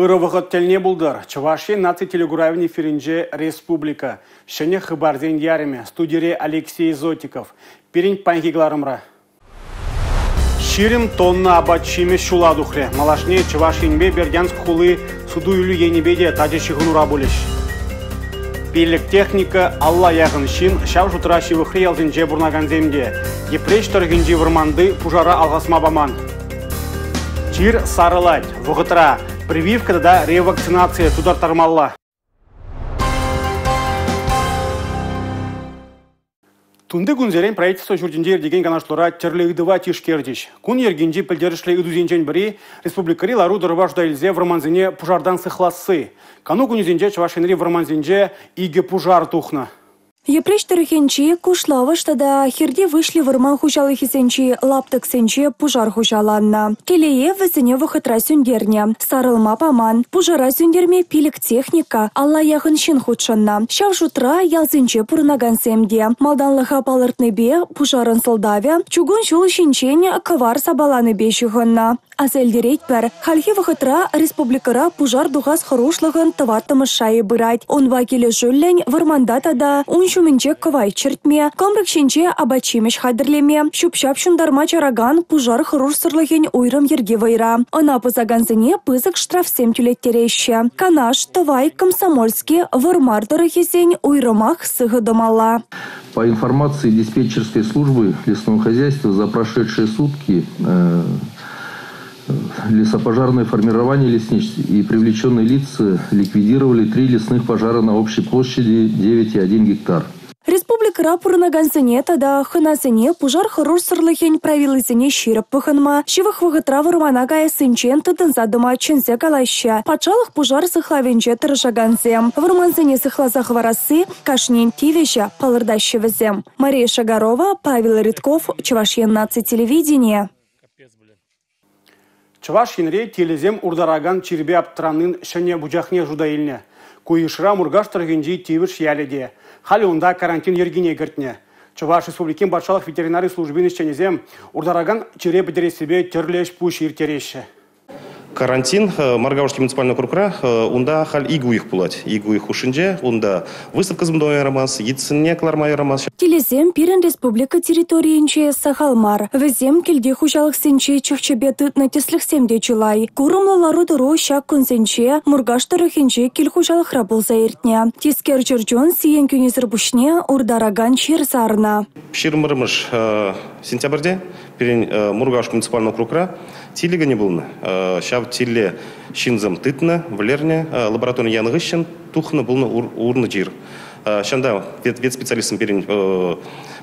Ырӑ вӑхӑт тӗлне пултӑр. Чӑваш Ен наци телекуравӗн эфирӗнче «Республика». Ҫӗнӗ хыпарсен ярӑмӗ. Студире Алексей Зотиков. Пирӗн паянхи кӑларӑмра. 20 тонна апат-ҫимӗҫ ҫула тухрӗ. Малашне Чӑваш Енпе Бердянск хули суту-илӳ енӗпе те тачӑ ҫыхӑнура пулӗҫ. Пиллӗк техника, алла яхӑн ҫын, ҫав шутра ҫывӑхри ялсенче пурӑнакансем те. Йӗпреҫ тӑрӑхӗнчи вӑрманти пушара алхасма паман. Чир сарӑлать. Вӑхӑтра прививка тата ревакцинаци тутарттармалла. Тунти кунсерен правительство ҫуртӗнче иртекен канашлура тӗрлӗ ыйтӑва тишкерчӗҫ. Кун йӗркинчи пӗлтерӗшлӗ ыйтусенчен пӗри республикӑри лару-тӑрӑва шута илсе вӑрмансене пушартан сыхласси. Кану кунӗсенче Чӑваш Енри вӑрмансенче икӗ пушар тухнӑ. Йӗпреҫ тӑрӑхӗнчи Кушлавӑш тата Хирти Выҫли вӑрман хуҫалӑхӗсенчи лаптӑксенче пушар хуҫаланнӑ. Телее, вӗсене вӑхӑтра сӳнтернӗ, сарӑлма паман. Пушара сӳнтерме пилӗк техника, алла яхӑн ҫын хутшӑннӑ. Ҫав шутра ялсенче пурӑнакансем те. Малтанлӑха палӑртнипе, пушарӑн сӑлтавӗ чукун ҫул ҫинчен кӑвар сапаланипе ҫыхӑннӑ. Аса илтеретпӗр, хальхи вӑхӑтра республикӑра пушар тухас хӑрушлӑхӑн тӑваттӑмӗш шайӗ пырать. Унпа килӗшӳллӗн вӑрманта тата ун ҫумӗнче кӑвайт чӗртме, кӑмрӑк ҫинче апат-ҫимӗҫ хатӗрлеме, ҫӳп-ҫап ҫунтарма чаракан пушар хӑрушсӑрлӑхӗн уйрӑм йӗрки вӑйра. Ӑна пӑсакансене пысӑк штрафсем тӳлеттереҫҫӗ. Канаш, Тӑвай, Комсомольски, Вӑрмар тӑрӑхӗсен уйрӑмах сыхӑ тӑмалла. По информации диспетчерской службы лесного хозяйства за прошедшие сутки лесопожарное формирование лесничеств и привлеченные лица ликвидировали три лесных пожара на общей площади 9,1 гектар. Республикӑра пурӑнакансене тата хӑнасене пушар хӑрушсӑрлӑхӗн правилисене ҫирӗп пӑхӑнма, ҫывӑх вӑхӑтра вӑрмана каяссинчен тытӑнса тӑма чӗнсе калаҫҫӗ патшалӑх пушар сыхлавӗнче тӑрӑшакансем. Вӑрмансене сыхласа хӑварасси кашнин тивӗҫӗ, палӑртаҫҫӗ вӗсем. Мария Шагарова, Павел Рыдков, Чӑваш Ен наци телевиденийӗ. Чӑваш Енре тилӗсем уртаракан чирпе аптранин ҫӗнӗ вучахне шута илнӗ. Ку йышра Муркаш тӑрӑхӗнчи Тивӗш ялӗ те. Халӗ унта карантин йӗркине кӗртнӗ. Чӑваш Республикин патшалӑх ветеринари службин ӗҫченӗсем уртаракан чире пӗтерессипе тӗрлӗ ӗҫ-пуҫ ирттереҫҫӗ. Карантин Моргаушский муниципальный округра унта халь ик уйӑх пулать. Ик уйӑх хушшинче унта выставкӑсем тума ярамас, йытсене кӑларма ярамас. Тилӗсем пирӗн республика территорийӗнче сахал мар. Вӗсем килти хуҫалӑхсенче чӑх-чӗпе тытнӑ тӗслӗхсем те чылай. Курӑмлӑ лару-тӑру ҫак кунсенче Муркаш тӑрӑхӗнчи кил хуҫалӑхра пулса иртнӗ. Тискер чӗрчун сиен кӳнисӗр пуҫне уртаракан чир сарнӑ. 21 сентябрьте пирӗн Муркаш муниципальный округра тилӗ кӗнӗ пулнӑ. Ҫав тилле ҫынсем тытнӑ, вӗлернӗ, лабораторине янӑ хыҫҫӑн тухнӑ пулнӑ урнӑ чир. Ҫавӑнта ветспециалистсем пирӗн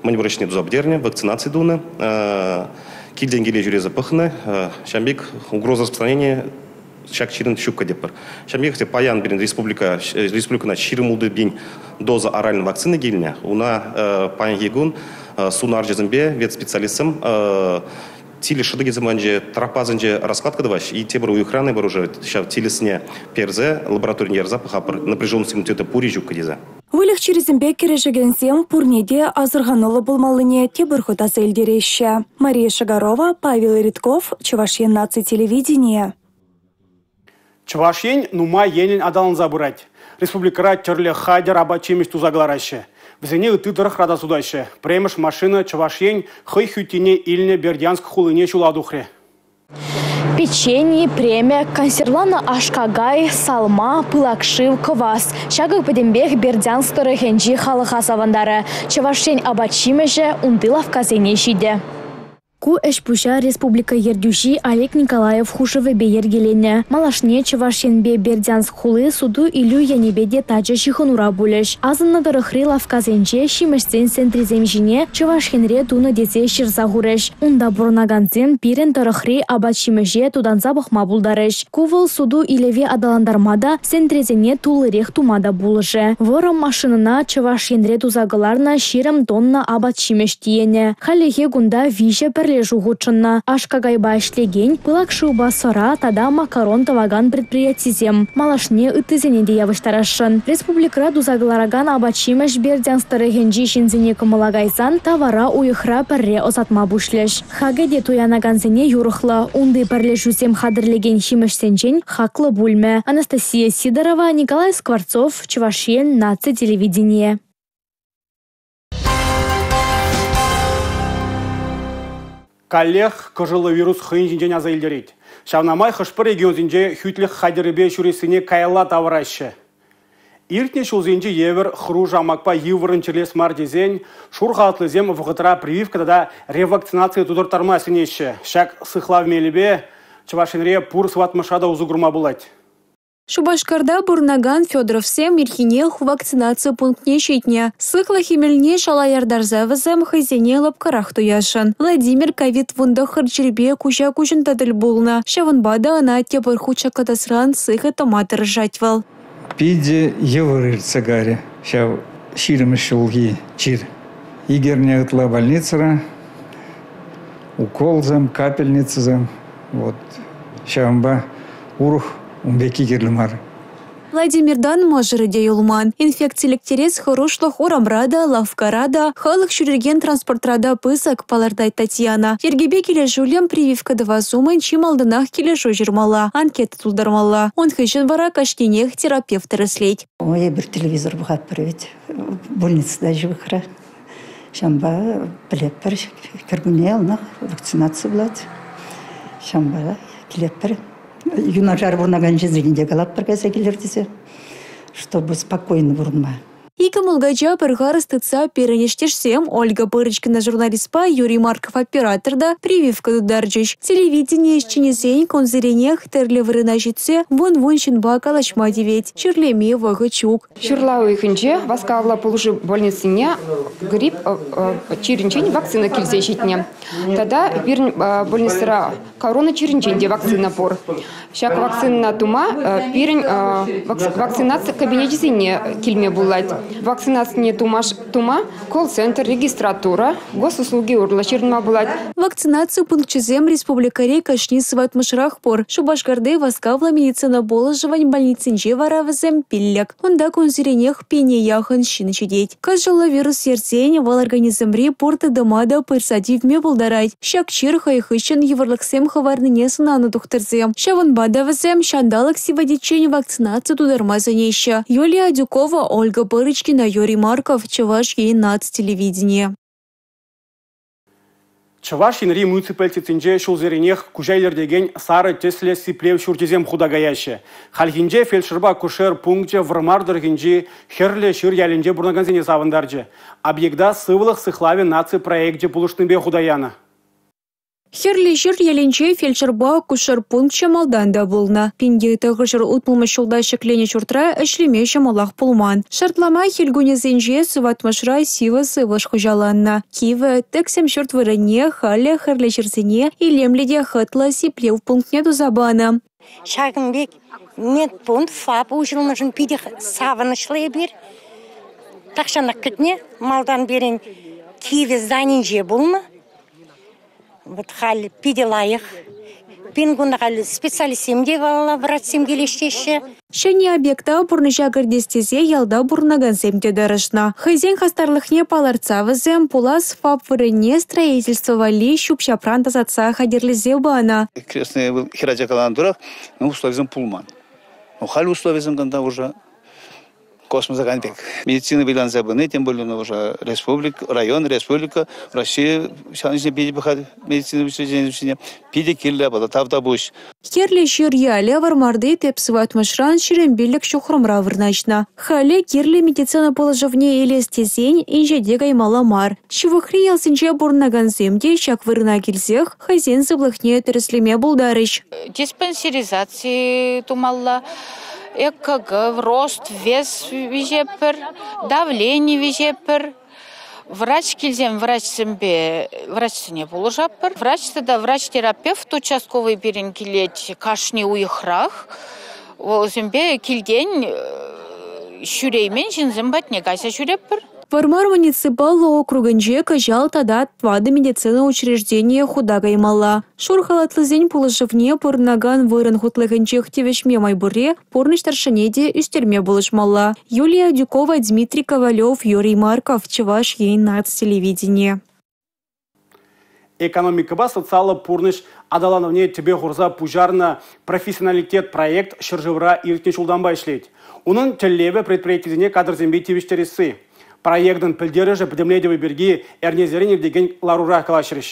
мӗнпур ӗҫне туса пӗтернӗ, вакцинаци тунӑ, килтен киле ҫӳресе пӑхнӑ. Ҫавӑн пек угроза распространения ҫак чирӗн ҫуккӑ тетпӗр. Ҫавӑн пекех те паян пирӗн республика, республикӑна 26 пин доза оральный вакцина килнӗ. Уна паянхи кун сунарҫӑсемпе ветспециалистсем тилӗ шӑтӑкӗсем патӗнче, трапасенче раскладка тӑваҫҫӗ. И тепӗр уйӑхран эпир уже ҫав тилӗсене персе лабораторине ярса пӑхатпӑр, напряженность иммунитета пур-и ҫуккӑ тесе. Выльӑх чирӗсемпе кӗрешекенсем пурне те асӑрхануллӑ пулмаллине тепӗр хут аса илтереҫҫӗ. Мария Шагарова, Павел Ритков, Чӑваш Ен наци телевиденийӗ. Чӑваш Ен нумай енлӗн аталанса пырать. Республикӑра тӗрлӗ хатӗр апат-ҫимӗҫ туса кӑлараҫҫӗ. Вӗсене ытти тӑрӑхра та сутаҫҫӗ. Пӗрремӗш машина Чӑваш Ен хӑй хӳттине илнӗ Бердянск хулине ҫула тухрӗ. Печени, премӗк, консервланӑ аш-какай, салма, пылак шыв, кӑвас. Ҫакӑ пӗтӗмпех Бердянск тӑрӑхӗнчи халӑха савӑнтарӗ. Чӑваш Ен апат-ҫимӗҫӗ унти лавккасене ҫитӗ. Ку ӗҫ-пуҫа республика ертӳҫи Олег Николаев хушӑвӗпе йӗркеленӗ. Малашне Чӑваш Енпе Бердянск хули суту-илӳ енӗпе те тачӑ ҫыхӑнура пулӗҫ. Асӑннӑ тӑрӑхри лавккасенче ҫимӗҫсен сентрисем ҫине Чӑваш Енре тунӑ тесе ҫырса хурӗҫ. Унта пурӑнакансем пирӗн тӑрӑхри апат-ҫимӗҫе тутанса пӑхма пултарӗҫ. Ку вӑл суту-илӗве аталантарма та, сентресене туллирех тума та пулӑшӗ. Вӑрӑм машинӑна Чӑваш Енре туса кӑларнӑ 20 тонна апат-ҫимӗҫ тиенӗ. Хальлӗхе кунта виҫӗ пӗрле. пӗрлешӳ хутшӑннӑ. Аш-какайпа ӗҫлекен, пылак шывпа сӑра тата макарон тӑвакан предприятисем. Малашне ыттисене те явӑҫтарасшӑн. Республикӑра туса кӑларакан апат-ҫимӗҫ Бердянск тӑрӑхӗнчи ҫынсене кӑмӑла кайсан тавара уйӑхра пӗрре ӑсатма пуҫлӗҫ. Хакӗ те туянакансене юрӑхлӑ. Унти пӗрлешӳсем хатӗрлекен ҫимӗҫсенчен хаклӑ пулмӗ. Анастасия Сидорова, Николай Скворцов, Чӑваш Ен наци телевиденийӗ. Каллех кӑшӑллӑ вирус хӑйӗн ҫинчен аса илтерет. Ҫавна май хӑш-пӗр регионсенче хӳтлӗх хатӗрӗпе ҫӳрессине каялла тавӑраҫҫӗ. Иртнӗ ҫулсенчи евӗр хӑрушӑ амакпа йывӑррӑн чирлес мар тесен шур халатлисем вӑхӑтра прививка тата ревакцинаци тутарттарма сӗнеҫҫӗ. Ҫак сыхлав мелӗпе Чӑваш Енре пур сыватмӑшра та усӑ курма пулать. Шупашкарта пурӑнакан Федоровсем ирхинех вакцинаци пунктне ҫитнӗ. Сыхлӑх эмелне шала яртарса вӗсем хӑйсене лӑпкӑрах туясшӑн. Владимир ковид-19 чирӗпе куҫа-куҫӑн та тӗл пулнӑ. Ҫавӑнпа та ӑна тепӗр хут ҫаклатасран сыхӑ тӑма тӑрӑшать вӑл. Питӗ йывӑр иртсе кайрӗ ҫав 20 ҫулхи чир. Ик эрне ытла больницӑра, уколсем, капельницӑсем. Вот. Ҫавӑнпа урӑх ун пекки кирлӗ мар. Владимиртан мӑшӑрӗ те юлман. Инфекци лектерес хӑрушлӑх урамра та, лавккара та, халӑх ҫӳрекен транспортра та пысӑк, палӑртать Татьяна. Йӗркепе килӗшӳллӗн прививка тӑвас умӗн чи малтанах килӗшӳ ҫырмалла, анкета тултармалла. Ун хыҫҫӑн вара кашнинех терапевт тӗрӗслет. Эпир телевизор пӑхатпӑр вӗт, больница та ҫывӑхра. Ҫавӑнпа пӗлетпӗр, кӗркунне яланах вакцинаци пулать. Ҫавӑнпа килетпӗр. Юнашар пурӑнакан ҫынсене те калатпӑр кайса килӗр тесе, чтобы спокойно пурӑнма. Икӗ мулкача пӗр харӑс тытса пирӗн ӗҫтешсем Ольга Пырочкина журналистпа Юрий Марков оператор та прививка тутарчӗҫ. Телевидени ӗҫченӗсен кунсеренех тӗрлӗ вырӑна ҫитсе вун-вун ҫынпа калаҫма тивет. Чирлеме вӑхӑт ҫук. Ҫурла уйӑхӗнче васкавлӑ пулӑшу больницине грипп чирӗнчен вакцина килсе ҫитнӗ. Тата пирӗн больницӑра корона чирӗнчен те вакцина пур. Ҫак вакцинӑна тума пирӗн вакцинаци кабинечӗсене килме пулать. Вакцинацине тума колл-центр, регистратура, госуслуги урлӑ ҫырӑнма пулать. Вакцинаци пункчӗсем республикӑри кашни сыватмӑшрах пур. Шупашкарти васкавлӑ медицина пулӑшӑвӗн больницинче вара вӗсем 5. Унта кунсеренех пине яхӑн ҫын ҫитет. Кӑшӑллӑ вирус ерсен вӑл организмри пур тытӑма та пырса тивме пултарать. Ҫак чир хӑй хыҫҫӑн йывӑрлӑхсем хӑварнине сӑнанӑ тухтӑрсем. Ҫавӑнпа та вӗсем ҫанталӑк сивӗтиччен вакцинаци тутарма сӗнеҫҫӗ. Юлия Адюкова, Ольга Пырочкина, Юрий Марков, Чӑваш Ен наци телевиденийӗ. Чӑваш Енри муниципалитетсенче ҫулсеренех куҫа илӗртекен сарӑ тӗслӗ сиплев ҫурчӗсем хута каяҫҫӗ. Хальхинче фельдшерпа акушер пункчӗ Вӑрмар тӑрӑхӗнчи Хӗрлӗ Ҫыр ялӗнче пурӑнакансене савӑнтарчӗ. Объекта «Сывлӑх сыхлавӗ» наци проекчӗ пулӑшнипе хута янӑ. Хӗрлӗ Ҫыр ялӗнче фельдшерпа акушер пункчӗ малтан та пулнӑ. 1960-мӗш ҫулта ҫӗкленӗ ҫуртра ӗҫлеме ҫӑмӑлах пулман. Шартлама хӗл кунӗсенче сыватмӑшра сивӗ сывлӑш хуҫаланнӑ. Кивӗ, тӗксӗм ҫурт вырӑнне халӗ Хӗрлӗ Ҫырсене илемлӗ те хӑтлӑ сиплев пунктне туса панӑ. Ҫакӑн пек медпункт, ФАП уҫӑлнӑшӑн питӗ савӑнӑҫлӑ эпир. Тахҫанах кӗтнӗ. Малтан пирӗн кивӗ зданинче пулнӑ. Вот халь питӗ лайӑх. Пин кунта халь специалистсем те врачсем килеҫҫӗ. Ҫӗнӗ объекта пурнӑҫа кӗртес тесе ялта пурӑнакансем те тӑрӑшнӑ. Хӑйсен хастарлӑхне палӑртса вӗсем пулас ФАП вырӑнне строительство валли ҫӳп-ҫапран тасатса хатӗрлесе панӑ. Крестный хӗрача каланӑ тӑрӑх, условисем пулман. Халь условисем кунта уже космоса кайнӑ пек. Медицина вӑйланса пыни, тем более уже республика, район, республика, Россия ҫавӑн питӗ пӑхать медицина учрежденийӗсене. Питӗ кирлӗ апата, тавтапуҫ. Хӗрлӗ Ҫыр ялӗ Вӑрмарти тӗп сыватмӑшран 25 ҫухрӑмра вырнаҫнӑ. Халӗ кирлӗ медицина пулӑшӑвне илес тесен инҫете каймалла мар. Ҫывӑхри ялсенче пурӑнакансем те ҫак вырӑна килсех хӑйсен сывлӑхне тӗрӗслеме пултарӗҫ. Диспансеризаци тумалла, ЭКГ, рост, вес виҫеппӗр, давлени виҫеппӗр. Врач килсен врачсемпе врачсене пулӑшатпӑр. Врач тата врач-терапевт участковый пирӗн килет кашни уйӑхрах. Вӗсемпе килтен ҫӳреймен ҫынсем патне кайса ҫӳретпӗр. Вӑрмар муниципаллӑ округӗнче кӑҫал тата 4 медицина учрежденийӗ хута каймалла. Шур халатлисен пулӑшӑвне пурӑнакан вырӑн хутлӑхӗнчех тивӗҫме май пурри пурнӑҫ тӑршшӗне те ӳстерме пулӑшмалла. Юлия Адюкова, Дмитрий Ковалев, Юрий Марков, Чӑваш Ен наци телевиденийӗ. Экономикӑпа социаллӑ пурнӑҫ аталанӑвне тӗпе хурса пуҫарнӑ «Профессионалитет» проект ҫӗршывра иртнӗ ҫултанпа ӗҫлет. Унӑн тӗллевӗ предприятисене кадрсемпе тивӗҫтересси. Проектӑн пӗлтерӗшӗ пӗтӗмлетӗвӗ пирки эрнесерен иртекен ларура калаҫрӗҫ.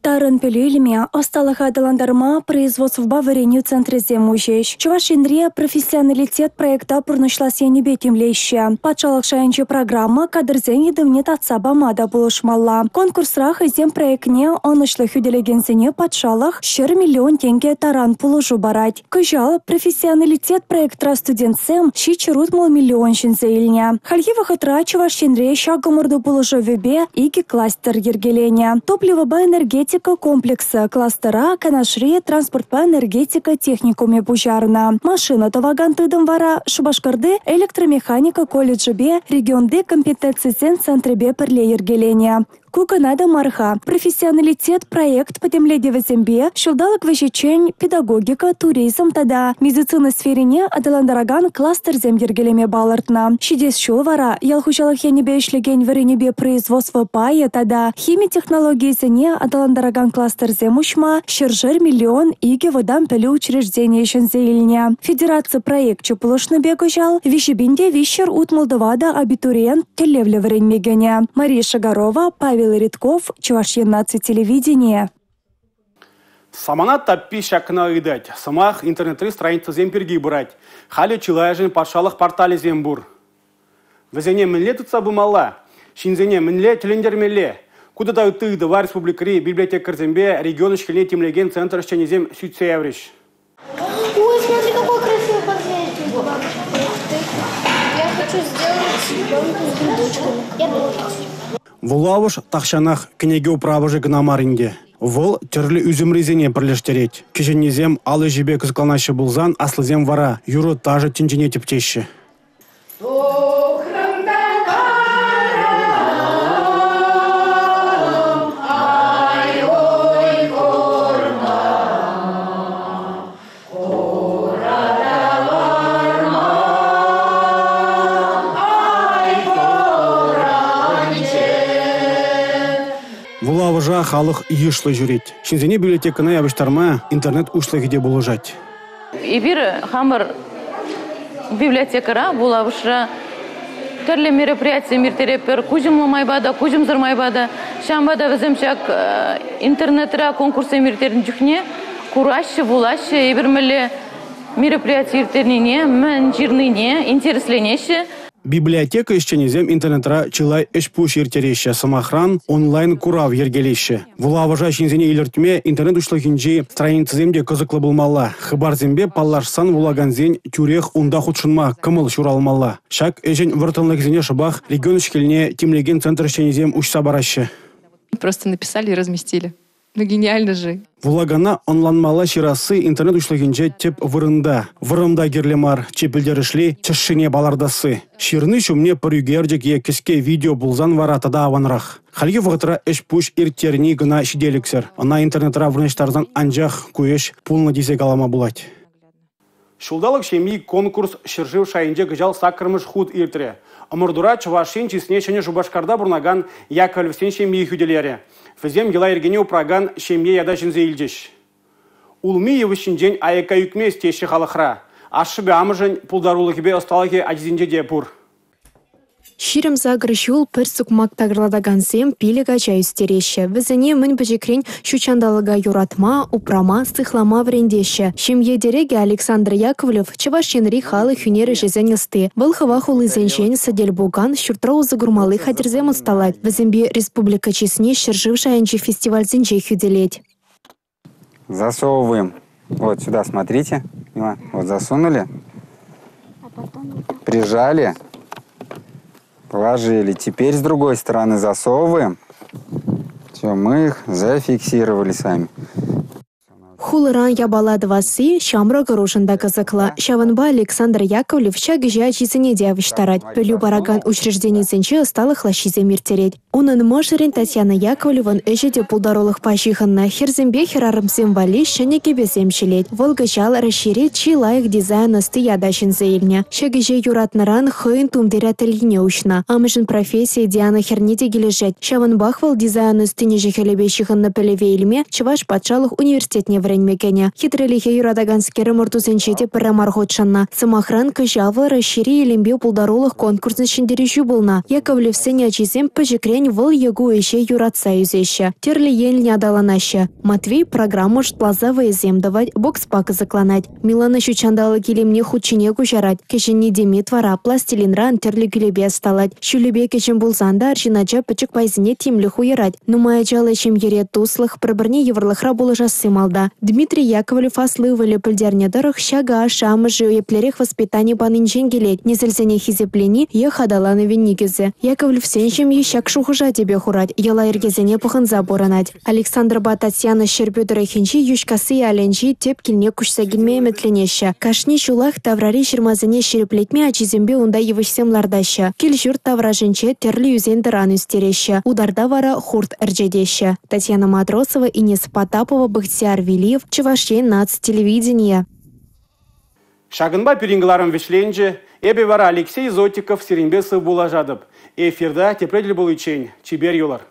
Тарӑн пӗлӳ илме, ӑсталӑха аталантарма производствӑпа вӗренӳ центрӗсем уҫӗҫ. Чӑваш Енре «Профессионалитет» проекта пурнӑҫлас енӗпе тимлеҫҫӗ. Патшалӑх шайӗнчи программа кадрсен ыйтӑвне татса пама та пулӑшмалла. Конкурсра хӑйсен проектне ӑнӑҫлӑ хӳтӗлекенсене патшалӑх 100 миллион тенкӗ таран пулӑшу парать. Кӑҫал «Профессионалитет» проектра студентсем 760 миллион ҫӗнсе илнӗ. Хальхи вӑхӑтра Чӑваш Енре ҫак ӑмӑрту пулӑшӑвӗпе икӗ кластер йӗркеленӗ. Топливӑпа энергетика комплексӗ кластера Канашри транспортпа энергетика техникумӗ пуҫарнӑ. Машина тӑвакан тытӑм вара Шупашкарти электромеханика колледжӗпе регионти компетенцисен центрӗпе пӗрле йӗркеленӗ. Ку кӑна та мар-ха. «Профессионалитет» проект пӗтӗмлетӗвӗсемпе ҫулталӑк вӗҫӗччен педагогика, туризм тата медицина сферине аталантаракан кластерсем йӗркелеме палӑртнӑ. Ҫитес ҫул вара ял хуҫалӑх енӗпе ӗҫлекен вӗренӳпе производство пайӗ тата хими технологийӗсене аталантаракан кластерсем уҫма 100 миллион икӗ вӑтам пӗлӳ учрежденийӗ ҫӗнсе илнӗ. Федераци проекчӗ пулӑшнипе кӑҫал 3364 абитуриент тӗллевлӗ вӗренме кӗнӗ. Мария Шагарова, Павел Редков, Чӑваш Ен наци телевиденийӗ. Самана таппи ҫакна ыйтать. Сӑмах интернетри страницӑсем пирки пырать. Халӗ чылайӑшӗн патшалӑх порталӗсем пур. Вӗсене мӗнле тытса пымалла? Ҫынсене мӗнле тӗлӗнтермелле? Ку тата ытти ыйтӑва республикӑри библиотекарьсемпе регион ӗҫ-хӗлне тимлекен центр ӗҫченӗсем сӳтсе яврӗҫ. Ой, смотри, какой красивый подсвечник. Я хочу сделать ребенку с грибочками. Я тоже. Вулавӑш тахҫанах кӗнеке управӑшӗ кӑна мар ӗнтӗ. Вӑл тӗрлӗ ӳсӗмрисене пӗрлештерет. Кӗҫӗннисем ал ӗҫӗпе кӑсӑкланаҫҫӗ пулсан, аслисем вара юрӑ-ташӑ тӗнчине тӗпчеҫҫӗ. Вулавӑша халӑх йышлӑ ҫӳрет. Ҫынсене библиотекӑна явӑҫтарма интернет уҫлӑхӗ те пулӑшать. Эпир хамӑр библиотекӑра, вулавӑшра тӗрлӗ мероприятисем ирттеретпӗр. Куҫӑмлӑ майпа та, куҫӑмсӑр майпа та. Ҫавӑнпа та вӗсем ҫак интернетра конкурссем ирттернӗ чухне кураҫҫӗ, вулаҫҫӗ. Эпир мӗнле мероприяти ирттернине, мӗн ҫырнине интересленеҫҫӗ. Библиотека ӗҫченӗсем интернетра чылай ӗҫ-пуҫ ирттереҫҫӗ. Сӑмахран, онлайн-курав йӗркелеҫҫӗ. Вулавӑша ҫынсене илӗртме интернет уҫлӑхӗнчи страницӑсем те кӑсӑклӑ пулмалла. Хыпарсемпе паллашсан вулакансен тӳрех унта хутшӑнма кӑмӑл ҫуралмалла. Ҫак ӗҫӗн вӑрттӑнлӑхӗсене шӑпах регион ӗҫ-хӗлне тимлекен центр ӗҫченӗсем уҫса параҫҫӗ. Просто написали и разместили. Ну гениально же. Вулакана ӑнланмалла ҫырасси интернет уҫлӑхӗнче тӗп вырӑнта. Вӑрӑм та кирлӗ мар, чи пӗлтерӗшли тӗшшине палӑртасси. Ҫырни ҫумне пӗр ӳкерчӗк е кӗске видео пулсан вара тата аванрах. Хальхи вӑхӑтра ӗҫ-пуҫ ирттерни кӑна ҫителӗксӗр. Ӑна интернетра вырнаҫтарсан анчах ку ӗҫ пулнӑ тесе калама пулать. Ҫулталӑк ҫемйи конкурс ҫӗршыв шайӗнче кӑҫал 8-мӗш хут иртрӗ. Ӑмӑртура Чӑваш Ен чысне Ҫӗнӗ Шупашкарта пурӑнакан Яковлевсен ҫемйи хӳтӗлерӗ. Вӗсем йӑла-йӗркене упракан ҫемье ята ҫӗнсе илчӗҫ. Улми йывӑҫҫинчен аякка ӳкмест теҫҫӗ халӑхра. Ашшӗпе амӑшӗн пултарулӑхӗпе ӑсталӑхӗ ачисенче те пур. 28 ҫул пӗр сукмак такӑрлатакансем 5 ача ӳстереҫҫӗ. Вӗсене мӗн пӗчӗкрен ҫут ҫанталӑка юратма, упрама, сыхлама вӗрентеҫҫӗ. Ҫемье тӗрекӗ Александр Яковлев Чӑваш Енри халӑх ӳнер ӗҫӗсен ӑсти. Вӑл хӑва хулисенчен сӗтел-пукан, ҫуртра усӑ курмалли хатӗрсем ӑсталать. Вӗсемпе республика чысне ҫӗршыв шайӗнчи фестивальсенче хӳтӗлет. Засовываем. Вот сюда смотрите. Вот засунули. Прижали. Положили. Теперь с другой стороны засовываем. Все, мы их зафиксировали сами. Хулӑран япала тӑвасси ҫамрӑк ӑрушӑн та кӑсӑклӑ. Ҫавӑнпа Александр Яковлев ҫак ӗҫе ачисене те явӑҫтарать. Пӗлӳ паракан учрежденисенче ӑсталӑх лаҫҫисем ирттерет. Унӑн мӑшӑрӗн Татьяна Яковлеван ӗҫӗ те пултарулӑхпа ҫыхӑннӑ. Хӗрсемпе хӗрарӑмсем валли ҫӗнӗ кӗпесем ҫӗлет. Вӑл кӑҫал Раҫҫейре чи лайӑх дизайн ӑсти ята ҫӗнсе илнӗ. Ҫак ӗҫе юратнӑран хӑйӗн тумтир ательйине уҫнӑ. Амӑшӗн профессийӗ Диана хӗрне те килӗшет. Ҫавӑнпах вӑл дизайн ӑстин ӗҫӗ-хӗлӗпе ҫыхӑннӑ пӗлӗве илме Чӑваш патшалӑх университетне вӗренме кӗнӗ. Хитрелӗхе юратаканскер ӑмӑртусенче те пӗрре мар хутшӑннӑ. Сӑмахран, кӑҫал вӑл Раҫҫейри илемпе пултарулӑх конкурсӗн ҫӗнтерӳҫи пулнӑ. Яковлевсен ачисем пӗчӗкрен вӑл е ку ӗҫе юратса ӳсеҫҫӗ, тӗрлӗ енлӗн аталанаҫҫӗ. Матвей программа шутласа вӑйӑсем тӑвать, бокспа кӑсӑкланать. Милана ҫут ҫанталӑк илемне хут ҫине куҫарать. Кӗҫӗнни Демид вара пластилинран тӗрлӗ кӳлепе ӑсталать. Ҫулӗпе кӗҫӗн пулсан та арҫын ача пӗчӗк пайсене тимлӗх уйӑрать. Нумай ачаллӑ ҫемьере туслӑх, пӗр-пӗрне йывӑрлӑхра пулӑшасси малта. Дмитрий Яковлев аслӑ ывӑлӗ пӗлтернӗ тӑрӑх, ҫакӑ ашшӗ-амӑшӗ еплерех воспитани панинчен килет. Несӗлсене хисеплени йӑх аталанӑвӗн никӗсӗ. Яковлевсен ҫемйи ҫак шухӑша тӗпе хурать, йӑла-йӗркесене пӑхӑнса пурӑнать. Александрпа Татьяна Ҫӗрпӳ тӑрӑхӗнчи Йӳҫкасси ялӗнчи тӗп килне куҫса килме ӗмӗтленеҫҫӗ. Кашни ҫулах таврари ҫырмасене ҫирӗплетме ачисемпе унта йывӑҫсем лартаҫҫӗ. Кил-ҫурт таврашӗнче тӗрлӗ ӳсен-тӑран ӳстереҫҫӗ. Утарта вара хурт ӗрчетеҫҫӗ. Татьяна Матросова, Инесса Потапова, Бахтияр Велиев, Чӑваш Ен наци телевиденийӗ. Ҫакӑнпа пирӗн кӑларӑм вӗҫленчӗ. Эпӗ вара Алексей Зотиков сирӗнпе сыв пуллашатӑп. Эфирта тепре тӗл пуличчен чипер юлӑр.